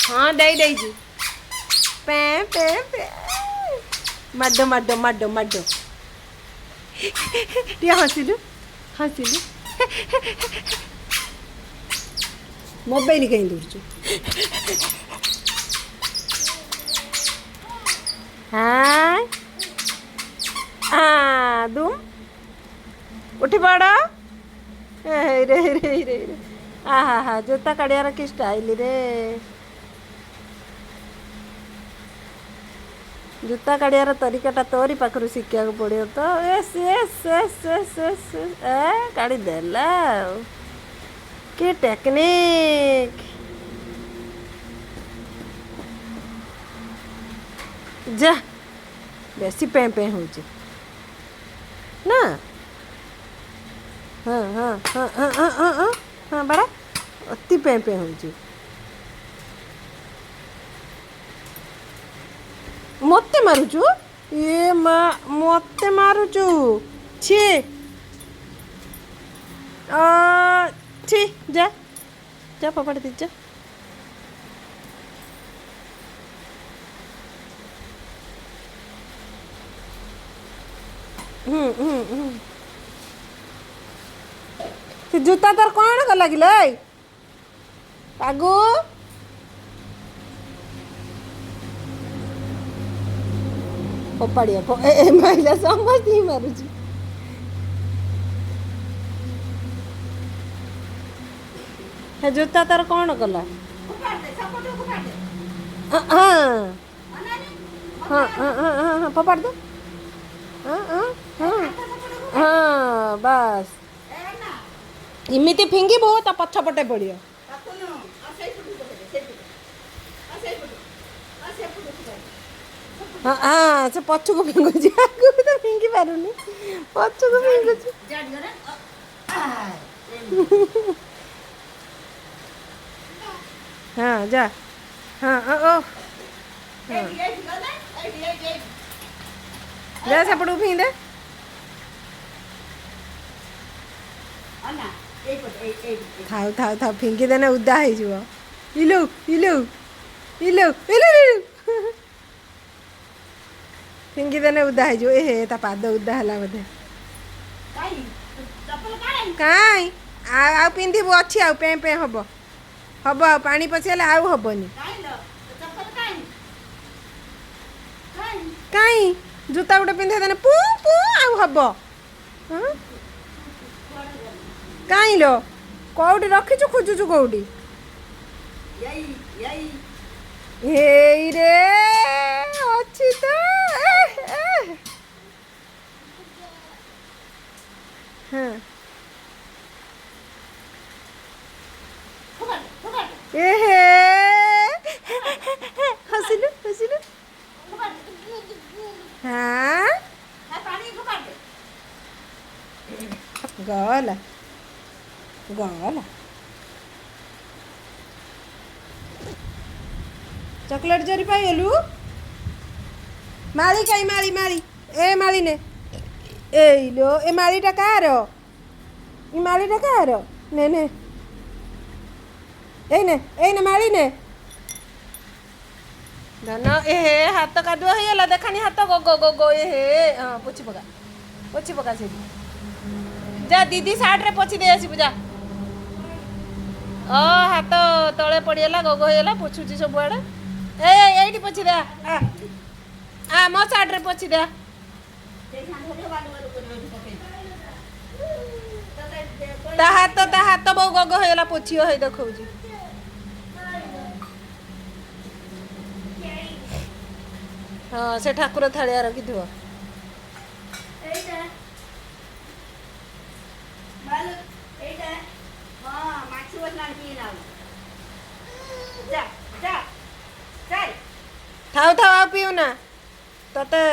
ହଁ ଦେଇ ଦେଇଛି। ପେଁ ପେଁ ପେଁ, ମାଡ଼ ମାଡ଼ ମାଡ଼ ମାଡ଼। ଟିକେ ହସିଲୁ, ହସିଲୁ। ମୋବାଇଲ କାହିଁ ଧରୁଛୁ? ହଁ ଦୁମ୍, ଉଠି ପଡ଼। ରେ ରେ ରେ ରେ, ଆହା ହା, ଜୋତା କାଢ଼ିବାର କି ଷ୍ଟାଇଲ ରେ! ଜୁତା କାଢ଼ିବାର ତରିକାଟା ତୋରି ପାଖରୁ ଶିଖିବାକୁ ପଡ଼ିବ ତ। S S S S S, ଏ କାଢ଼ିଦେଲା। ଆଉ କି ଟେକ୍ନିକ୍! ଯା, ବେଶୀ ପେଁ ପେଁ ହେଉଛି ନା? ହଁ ହଁ ହଁ ହଁ ହଁ ହଁ ହଁ ହଁ, ବାଡ଼ା, ଅତି ପେଁ ପେଁ ହେଉଛି। ମୋତେ ମାରୁଛୁ? ଏ ମା, ମୋତେ ମାରୁଛୁ? ଛି ଛି, ଯା ଯା, ଫୋପାଡ଼ି ଦେ, ଯା। ହୁଁ ହୁଁ ହୁଁ, ସେ ଜୁତା ତୋର କ'ଣ କଲା କିଲୋ? ଏଇ ପାଗୁ, ଫୋପାଡ଼ିବ। ଏ ମାଇଲା, ସମସ୍ତଙ୍କୁ ମାରୁଛି। ହେ ଜୁତା ତାର କ'ଣ କଲା? ହଁ ହଁ ହଁ ହଁ ହଁ ହଁ, ଫୋପାଡ଼ି ଦେ। ହଁ ହଁ ହଁ ହଁ, ବାସ୍ ଏମିତି ଫିଙ୍ଗିବୁ, ତା ପଛପଟେ ପଡ଼ିବ। ହଁ ହଁ, ସେ ପଛକୁ ଫିଙ୍ଗୁଛି, ଆଗକୁ ତ ଫିଙ୍ଗି ପାରୁନି, ପଛକୁ ଫିଙ୍ଗୁଛି। ହଁ ଯା, ହଁ, ଓ ହଁ, ଯା, ସେପଟକୁ ଫିଙ୍ଗି ଦେ। ଥାଉ ଥାଉ ଥାଉ, ଫିଙ୍ଗିଦେନେ ଉଦା ହେଇଯିବ। ଇଲୁ ଇଲୁ ଇଲୁ ଇଲୁ ଇଲୁ, ଫିଙ୍ଗିଦେନେ ଉଦା ହେଇଯିବ। ଏ ହେ, ତା ପାଦ ଉଦା ହେଲା ବୋଧେ। କାଇଁ, ଆଉ ଆଉ ପିନ୍ଧିବୁ? ଅଛି ଆଉ ପେଁ ପେଁ ହବ ହବ, ଆଉ ପାଣି ପଶିଗଲେ ଆଉ ହବନି। କାଇଁ ଜୁତା ଗୋଟେ ପିନ୍ଧେଇ ଦେନେ ପୁ ପୁ ଆଉ ହବ। ହଁ, କାଇଁ ଲୋ, କୋଉଠି ରଖିଛୁ? ଖୋଜୁଛୁ କୋଉଠି? ଏଇରେ ଅଛି ତ। ହଁ, ଏ ହେ, ହସିଲୁ ହସିଲୁ। ହଁ, ଗଲା ଗଲା। ଚକୋଲେଟ୍ ଜରି ପାଇଗଲୁ? ମାଳି କାଇଁ? ମାଳି, ମାଳି, ଏ ମାଳି ନେ। ଏଇ ଲୋ, ଏ ମାଳିଟା କାହାର? ଏ ମାଳିଟା କାହାର? ନେ ନେ, ଏଇ ନେ, ଏଇ ନେ, ମାଳି ନେ ଧନ। ଏ ହେ, ହାତ କାଦୁଅ ହେଇଗଲା, ଦେଖାନି ହାତ। ଗୋ ଗୋ ଗୋ, ଏ ହେ। ହଁ, ପୋଛି ପକା, ପୋଛି ପକା ସେଇଠି। ଯା, ଦିଦି ସାର୍ଟରେ ପୋଛି ଦେଇ ଆସିବୁ, ଯା। ଅ ହାତ ତଳେ ପଡ଼ିଗଲା, ଗୋଗ ହେଇଗଲା, ପୋଛୁଛି ସବୁଆଡ଼େ। ଏ ଏଇଠି ପୋଛି ଦେ, ଆ ଆ, ମୋ ସାର୍ଟରେ ପୋଛି ଦେ। ତା ହାତ, ତା ହାତ ବହୁ ଗଗ ହେଇଗଲା, ପୋଛିବ ହେଇ ଦେଖଉଛି। ହଁ, ସେ ଠାକୁର ଥାଳିଆ ରଖିଥିବ। ଥାଉ ଥାଉ, ଆଉ ପିଉ ନା ତତେ।